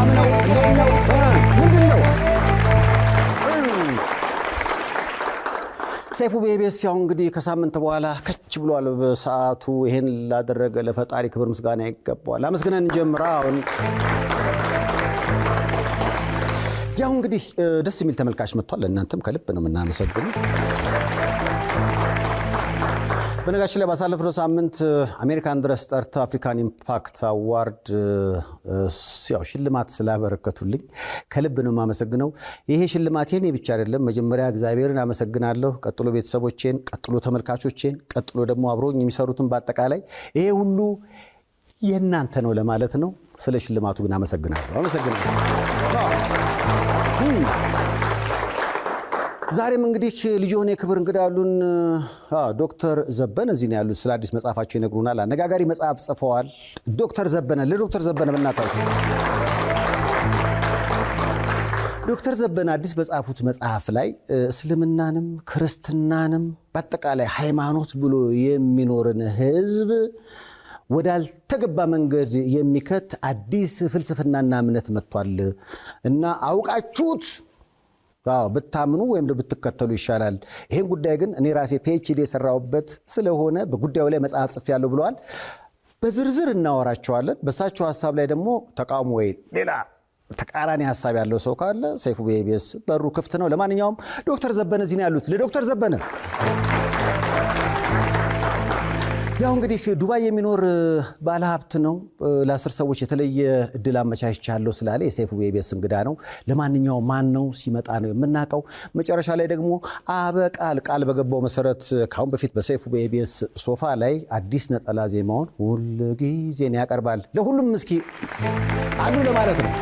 ሰላም ነው? እንዴት ነው? ምንድን ነው? ሰይፉ በኢቢኤስ ያው እንግዲህ ከሳምንት በኋላ ከች ብሏል በሰዓቱ። ይሄን ላደረገ ለፈጣሪ ክብር ምስጋና ይገባዋል። አመስግነን እንጀምራ። አሁን ያው እንግዲህ ደስ የሚል ተመልካች መጥቷል። እናንተም ከልብ ነው የምናመሰግኑ። በነገራችን ላይ ባሳለፍነው ሳምንት አሜሪካን ድረስ ጠርተው African Impact Award ያው ሽልማት ስላበረከቱልኝ ከልብ ነው የማመሰግነው። ይሄ ሽልማት የኔ ብቻ አይደለም። መጀመሪያ እግዚአብሔርን አመሰግናለሁ፣ ቀጥሎ ቤተሰቦቼን፣ ቀጥሎ ተመልካቾቼን፣ ቀጥሎ ደግሞ አብሮኝ የሚሰሩትን በአጠቃላይ ይሄ ሁሉ የእናንተ ነው ለማለት ነው። ስለ ሽልማቱ ግን አመሰግናለሁ፣ አመሰግናለሁ። ዛሬም እንግዲህ ልዩ የሆነ የክብር እንግዳ ያሉን ዶክተር ዘበነ እዚህ ነው ያሉት። ስለ አዲስ መጽሐፋቸው ይነግሩናል። አነጋጋሪ መጽሐፍ ጽፈዋል። ዶክተር ዘበነ ለዶክተር ዘበነ በእናታችሁ ዶክተር ዘበነ አዲስ በጻፉት መጽሐፍ ላይ እስልምናንም ክርስትናንም በአጠቃላይ ሃይማኖት ብሎ የሚኖርን ሕዝብ ወዳልተገባ መንገድ የሚከት አዲስ ፍልስፍናና እምነት መጥቷል እና አውቃችሁት ብታምኑ ወይም ብትከተሉ ይሻላል። ይህን ጉዳይ ግን እኔ ራሴ PhD የሰራሁበት ስለሆነ በጉዳዩ ላይ መጽሐፍ ጽፌያለሁ ብለዋል። በዝርዝር እናወራቸዋለን። በእሳቸው ሀሳብ ላይ ደግሞ ተቃውሞ ወይ ሌላ ተቃራኒ ሀሳብ ያለው ሰው ካለ ሰይፉ በኢቢኤስ በሩ ክፍት ነው። ለማንኛውም ዶክተር ዘበነ እዚህ ነው ያሉት። ለዶክተር ዘበነ ያው እንግዲህ ዱባይ የሚኖር ባለሀብት ነው። ለ10 ሰዎች የተለየ እድል አመቻችቻለሁ ስላለ የሰይፉ በኢቢኤስ እንግዳ ነው። ለማንኛውም ማን ነው ሲመጣ ነው የምናውቀው። መጨረሻ ላይ ደግሞ አበቃል ቃል በገባው መሰረት ከአሁን በፊት በሰይፉ በኢቢኤስ ሶፋ ላይ አዲስ ነጠላ ዜማውን ሁል ጊዜን ያቀርባል። ለሁሉም እስኪ አሉ ለማለት ነው።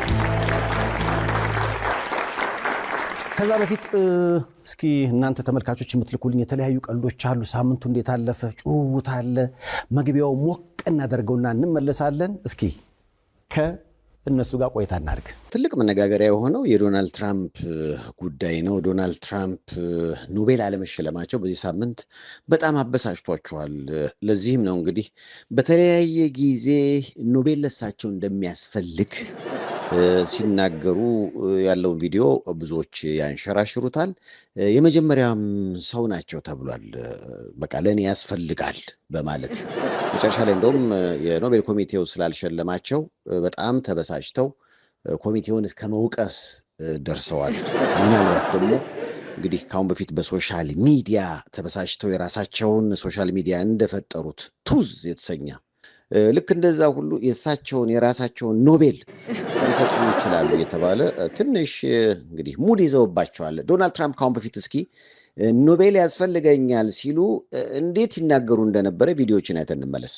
ከዛ በፊት እስኪ እናንተ ተመልካቾች የምትልኩልኝ የተለያዩ ቀልዶች አሉ። ሳምንቱ እንዴት አለፈ? ጭውውት አለ። መግቢያው ሞቅ እናደርገውና እንመለሳለን። እስኪ ከእነሱ ጋር ቆይታ እናድርግ። ትልቅ መነጋገሪያ የሆነው የዶናልድ ትራምፕ ጉዳይ ነው። ዶናልድ ትራምፕ ኖቤል አለመሸለማቸው በዚህ ሳምንት በጣም አበሳጭቷቸዋል። ለዚህም ነው እንግዲህ በተለያየ ጊዜ ኖቤል ለሳቸው እንደሚያስፈልግ ሲናገሩ ያለውን ቪዲዮ ብዙዎች ያንሸራሽሩታል። የመጀመሪያም ሰው ናቸው ተብሏል። በቃ ለእኔ ያስፈልጋል በማለት መጨረሻ ላይ እንደውም የኖቤል ኮሚቴው ስላልሸለማቸው በጣም ተበሳጭተው ኮሚቴውን እስከ መውቀስ ደርሰዋል። ምናልባት ደግሞ እንግዲህ ከአሁን በፊት በ social media ተበሳጭተው የራሳቸውን social media እንደፈጠሩት Truth የተሰኘ ልክ እንደዛ ሁሉ የእሳቸውን የራሳቸውን ኖቤል ሊፈጥሩ ይችላሉ የተባለ ትንሽ እንግዲህ mood ይዘውባቸዋል። ዶናልድ ትራምፕ ከአሁን በፊት እስኪ ኖቤል ያስፈልገኛል ሲሉ እንዴት ይናገሩ እንደነበረ ቪዲዮዎችን አይተን እንመለስ።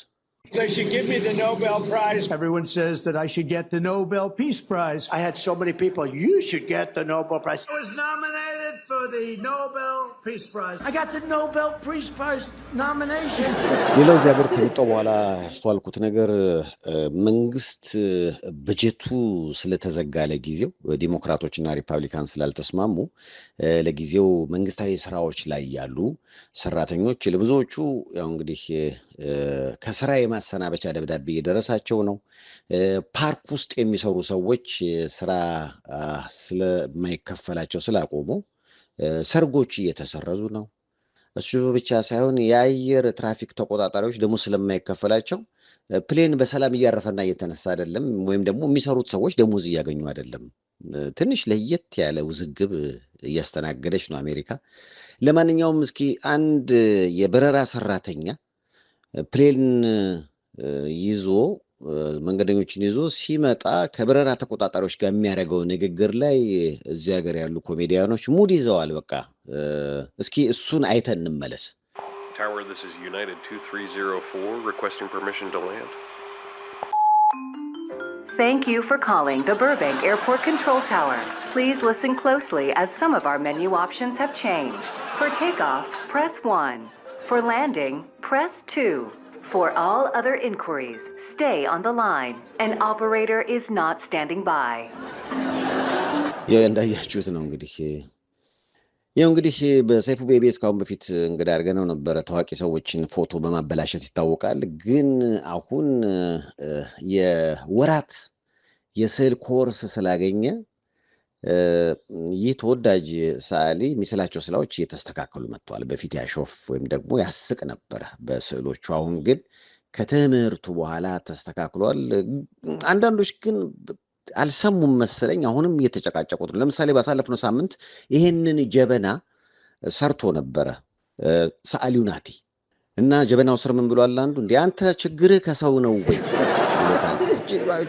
They should give me the Nobel Prize. Everyone says that I should get the Nobel Peace Prize. I had so many people, you should get the Nobel Prize. I was nominated for the Nobel Peace Prize. I got the Nobel Peace Prize nomination. ሌላው እዚህ ሀገር ከመጣሁ በኋላ ያስተዋልኩት ነገር መንግስት በጀቱ ስለተዘጋ ለጊዜው ዲሞክራቶችና ሪፐብሊካን ስላልተስማሙ ለጊዜው መንግስታዊ ስራዎች ላይ ያሉ ሰራተኞች ለብዙዎቹ ያው እንግዲህ ከስራ የማሰናበቻ ደብዳቤ እየደረሳቸው ነው። ፓርክ ውስጥ የሚሰሩ ሰዎች ስራ ስለማይከፈላቸው ስላቆሙ ሰርጎች እየተሰረዙ ነው። እሱ ብቻ ሳይሆን የአየር ትራፊክ ተቆጣጣሪዎች ደግሞ ስለማይከፈላቸው plane በሰላም እያረፈና እየተነሳ አይደለም፣ ወይም ደግሞ የሚሰሩት ሰዎች ደሞዝ እያገኙ አይደለም። ትንሽ ለየት ያለ ውዝግብ እያስተናገደች ነው አሜሪካ። ለማንኛውም እስኪ አንድ የበረራ ሰራተኛ plane ይዞ መንገደኞችን ይዞ ሲመጣ ከበረራ ተቆጣጣሪዎች ጋር የሚያደርገው ንግግር ላይ እዚህ ሀገር ያሉ ኮሜዲያኖች mood ይዘዋል። በቃ እስኪ እሱን አይተን እንመለስ። Tower, this is United 2304 requesting permission to land. Thank you for calling the Burbank Airport Control Tower. Please listen closely as some of our menu options have changed. For takeoff, press 1. For landing, press 2. For all other inquiries, stay on the line. An operator is not standing by. እንዳያችሁት ነው እንግዲህ ያው እንግዲህ በሰይፉ በኢቢኤስ ካሁን በፊት እንግዳ አድርገነው ነበረ። ታዋቂ ሰዎችን ፎቶ በማበላሸት ይታወቃል። ግን አሁን የወራት የስዕል ኮርስ ስላገኘ ይህ ተወዳጅ ሰዓሊ የሚስላቸው ስራዎች እየተስተካከሉ መጥተዋል። በፊት ያሾፍ ወይም ደግሞ ያስቅ ነበረ በስዕሎቹ። አሁን ግን ከትምህርቱ በኋላ ተስተካክሏል። አንዳንዶች ግን አልሰሙም መሰለኝ፣ አሁንም እየተጨቃጨቁት ነው። ለምሳሌ ባሳለፍነው ሳምንት ይሄንን ጀበና ሰርቶ ነበረ ሰዓሊው ናቲ እና ጀበናው ስር ምን ብሏል? አንዱ እንዲህ አንተ ችግርህ ከሰው ነው ወይ ብሎታል።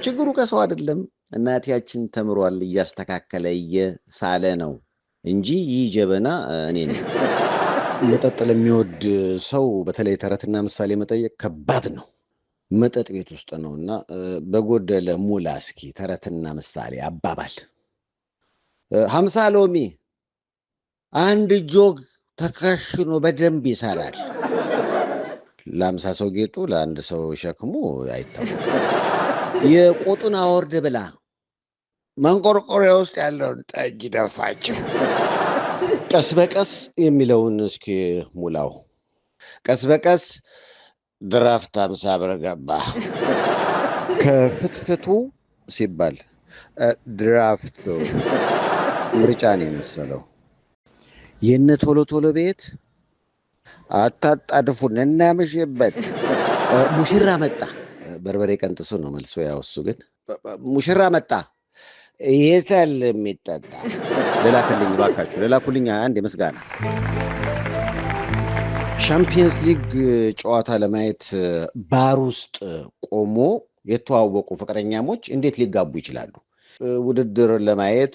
ችግሩ ከሰው አይደለም፣ እናቲያችን ተምሯል፣ እያስተካከለ እየሳለ ነው እንጂ ይህ ጀበና እኔ ነኝ። መጠጥ ለሚወድ ሰው በተለይ ተረትና ምሳሌ መጠየቅ ከባድ ነው። መጠጥ ቤት ውስጥ ነው እና በጎደለ ሙላ እስኪ ተረትና ምሳሌ አባባል 50 ሎሚ አንድ ጆግ ተከሽኖ በደንብ ይሰራል። ለ50 ሰው ጌጡ ለአንድ ሰው ሸክሙ አይታወቅም። የቆጡን አወርድ ብላ መንቆርቆሪያ ውስጥ ያለውን ጠጅ ደፋችው። ቀስ በቀስ የሚለውን እስኪ ሙላው። ቀስ በቀስ ድራፍት 50 ብር ገባ። ከፍትፍቱ ሲባል ድራፍቱ ምርጫ ነው የመሰለው። የነ ቶሎ ቶሎ ቤት አታጣድፉን እናምሽበት። ሙሽራ መጣ በርበሬ ቀንጥሱ ነው መልሶ። ያው እሱ ግን ሙሽራ መጣ የታል የሚጠጣ? ልላክልኝ ባካችሁ፣ ልላኩልኝ አንድ የምስጋና። ሻምፒየንስ ሊግ ጨዋታ ለማየት ባር ውስጥ ቆሞ የተዋወቁ ፍቅረኛሞች እንዴት ሊጋቡ ይችላሉ? ውድድር ለማየት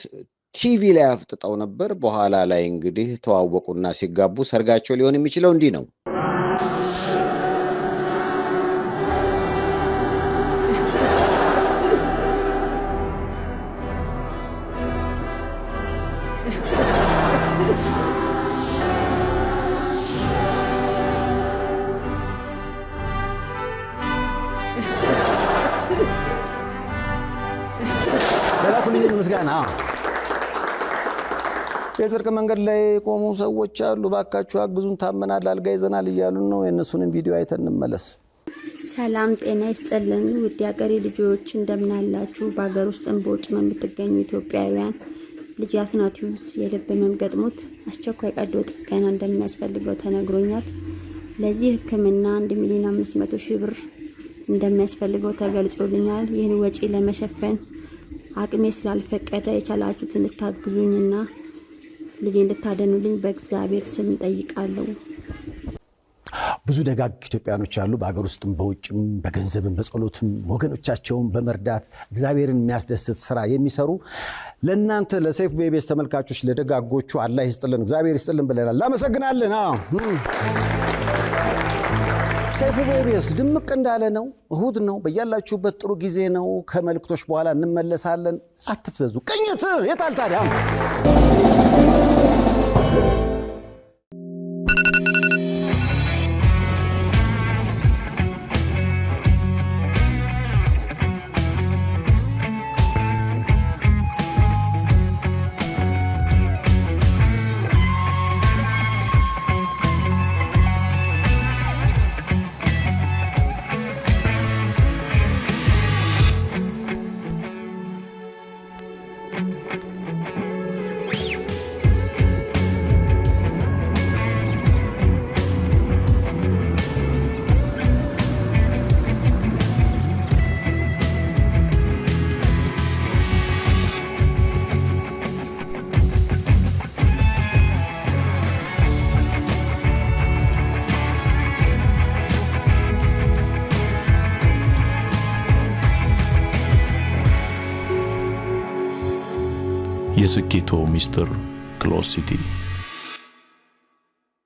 ቲቪ ላይ አፍጥጠው ነበር። በኋላ ላይ እንግዲህ ተዋወቁና ሲጋቡ ሰርጋቸው ሊሆን የሚችለው እንዲህ ነው። ለላኩልኝ ምስጋና። የጽድቅ መንገድ ላይ የቆሙ ሰዎች አሉ። ባካችሁ አግዙን፣ ታመናል፣ አልጋ ይዘናል እያሉን ነው። የእነሱንም ቪዲዮ አይተን እንመለስ። ሰላም ጤና ይስጥልን ውድ የሀገሬ ልጆች እንደምን አላችሁ? በሀገር ውስጥም በውጭም የምትገኙ ኢትዮጵያውያን ልጅ አትናቲዩስ የልብ ህመም ገጥሞት አስቸኳይ ቀዶ ጥገና እንደሚያስፈልገው ተነግሮኛል። ለዚህ ሕክምና 1,500,000 ብር እንደሚያስፈልገው ተገልጾልኛል። ይህን ወጪ ለመሸፈን አቅሜ ስላልፈቀደ የቻላችሁትን እንድታግዙኝና ልጄ እንድታደኑልኝ በእግዚአብሔር ስም እጠይቃለሁ። ብዙ ደጋግ ኢትዮጵያኖች አሉ። በሀገር ውስጥም በውጭም በገንዘብም በጸሎትም ወገኖቻቸውን በመርዳት እግዚአብሔርን የሚያስደስት ስራ የሚሰሩ ለእናንተ ለሰይፉ በኢቢኤስ ተመልካቾች ለደጋጎቹ አላህ ይስጥልን፣ እግዚአብሔር ይስጥልን ብለናል። እናመሰግናለን። ሰይፉ በኢቢኤስ ድምቅ እንዳለ ነው። እሁድ ነው። በያላችሁበት ጥሩ ጊዜ ነው። ከመልእክቶች በኋላ እንመለሳለን። አትፍዘዙ። ቅኝት የታል ታዲያ? የስኬቶ ሚስጥር ክሎዝ ሲቲ።